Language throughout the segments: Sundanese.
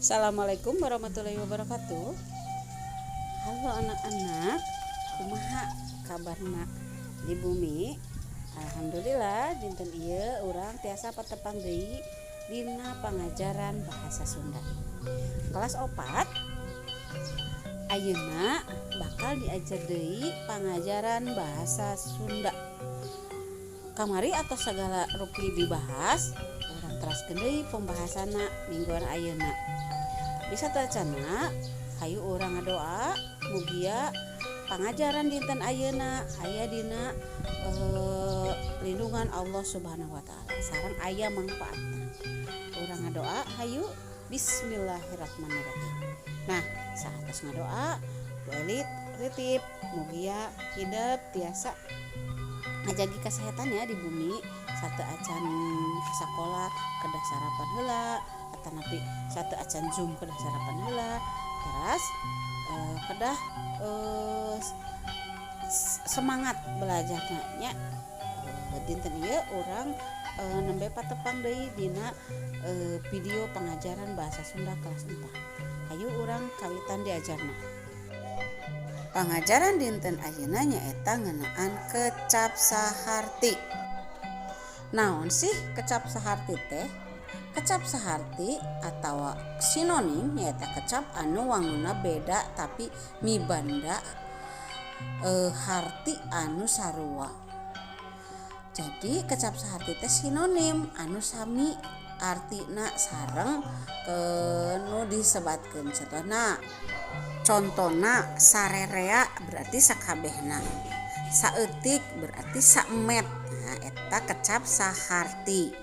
Assalamualaikum warahmatullahi wabarakatuh. Halo anak-anak, kumaha kabarna di bumi? Alhamdulillah dinten ieu urang tiasa patepang deui dina pangajaran bahasa Sunda. Kelas 4 ayeuna bakal diajar deui pangajaran bahasa Sunda. Kamari atos sagala rupi dibahas, urang teraskeun deui pembahasanna mingguan ayeuna. Tapi sateuacanna hayu urang ngadoa mugia pangajaran dinten ayeuna aya dina lindungan Allah Subhanahu wa taala sareng aya mangfaatna. Urang ngadoa hayu, bismillahirrahmanirrahim. Nah, saatos ngadoa, Bu Elit titip mugia hidep tiasa ngajagi kesehatan ya di bumi. Sateuacan ka sakola kedah sarapan heula, atanapi sateuacan Zoom kedah sarapan heula, teras kedah semangat belajarna nya. Dinten ieu urang nembe patepang deui dina video pengajaran bahasa Sunda kelas 4. Hayu urang kawitan diajarna. Pangajaran dinten ayeuna nyaeta ngeunaan kecap saharti. Naon sih kecap saharti teh? Kecap saharti atawa sinonim nyaeta kecap anu wangunna beda tapi mibanda harti anu sarua. Jadi kecap saharti teh sinonim anu sami artina sareng nu disebatkeun. Contona sarerea berarti sakabehna, saeutik berarti saemet. Nah, eta kecap saharti.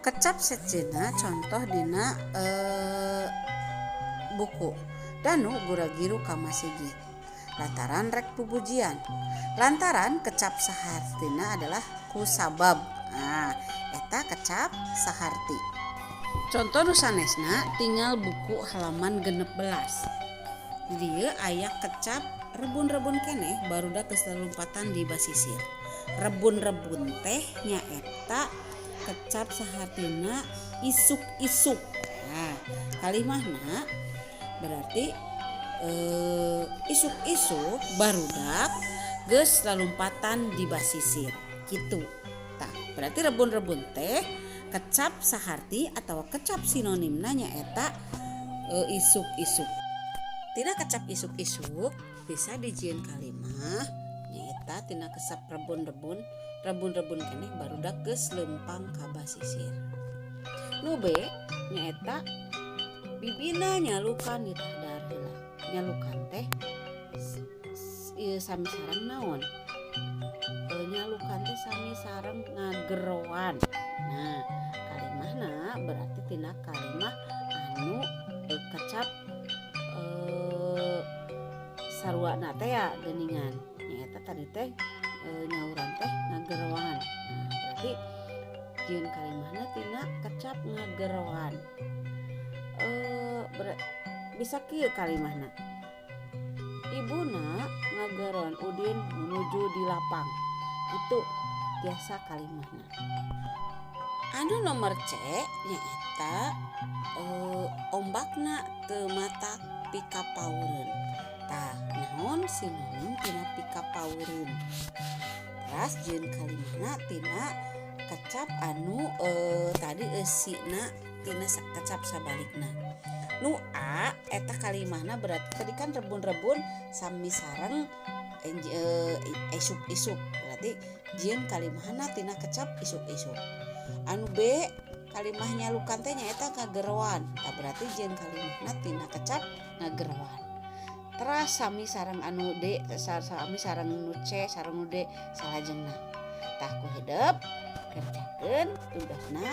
Kecap sejenna contoh dina buku. Danu gura-giru ka masigit lantaran rek pupujian. Lantaran kecap sahartina adalah kusabab. Nah, eta kecap saharti. Contoh nu sanesna tinggal buku halaman 16. Di dieu aya kecap rebun-rebun keneh barudak geus lompatan di basisir. Rebun-rebun teh nyaeta kecap sahartina isuk-isuk. Nah, kalimahna berarti isuk-isuk barudak geus lalompatan di basisir gitu. Tah, berarti rebun-rebun teh kecap saharti atau kecap sinonimna nyaeta isuk-isuk. Tina kecap isuk-isuk bisa dijieun kalimah nyaeta tina kecap rebun-rebun, rebun-rebun keneh barudak geus leumpang ka basisir. Nu B nyaeta bibina nyalukan ditadar heula. Nyalukan teh ieu sami sareng naon? Nyalukan teh sami sareng ngageroan. Nah, kalimahna berarti tina kalimah anu kecap saruana teh ya geuningan. Nyaeta tadi teh nyauran teh ngageroan. Nah, berarti jieun kalimahna tina kecap ngageroan. Bisa kieu kalimahna. Ibuna ngageroan Udin menuju di lapang. Itu biasa kalimahna. Anu nomor C nyaeta ombakna teu matak pikapaureun. Tah, naon sinonim tina pikapaureun? Teras jieun kalimahna tina kecap anu tadi eusina tina kecap sabalikna. Nu A eta kalimahna berarti tadi kan rebun-rebun sami sareng isuk-isuk, berarti jieun kalimahna tina kecap isuk-isuk. Anu B kalimah nyalukan teh nyaeta ngageroan. Tah, berarti jieun kalimahna tina kecap ngageroan. Teras sami sareng anu D, sami sareng nu C sareng nu D salajengna. Tah, ku hidep kerjakeun tugasna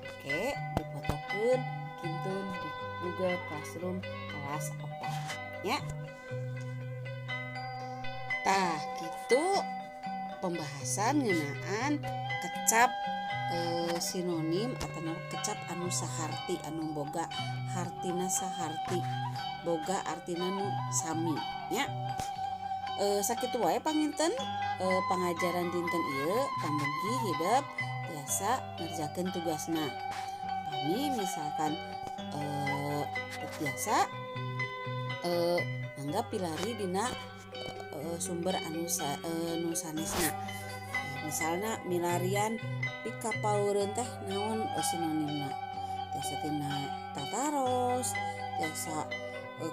oke, dipotokeun kintun di Google Classroom kelas 4 nya. Tah, kitu pembahasan ngeunaan kecap sinonim atau kecap anu saharti, anu boga hartina saharti, boga artina nu sami nya. Sakitu wae panginten pangajaran dinten ieu, pamugi hidep tiasa ngerjakeun tugasna. Upami misalkan biasa mangga pilari dina sumber anu nu sanesna. Misalna milarian pikapaureun teh naon sinonimna, tiasa tina tataros, tiasa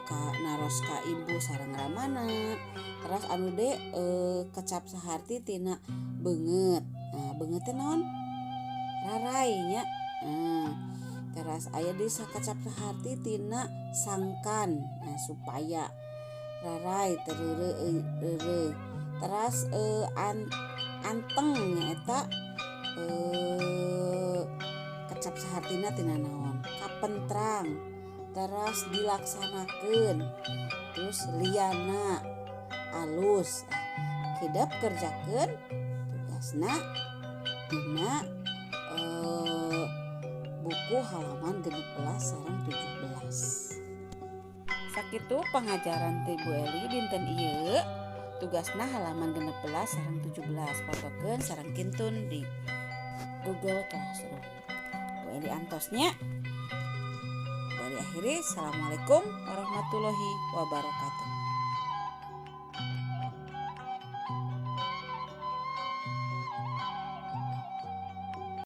ka naros ka ibu sareng ramana. Terus anu D, kecap saharti tina beungeut. Nah, beungeut teh naon? Raray nya. Nah, teras aya deui sakecap saharti tina sangkan. Nah, supaya raray teu reureuh. Teras anteng nyaeta kecap sahartina tina naon? Kapentrang. Teras dilaksanakeun. Terus liana alus. Hidep kerjakeun tugasna dina buku halaman 16 sareng 17. Sakitu pangajaran ti Bu Eli dinten ieu. Tugasna halaman 16 sareng 17, fotokeun sareng kintun di Google Classroom. Bu Eli antos nya. Bu Eli akhiri. Assalamualaikum warahmatullahi wabarakatuh.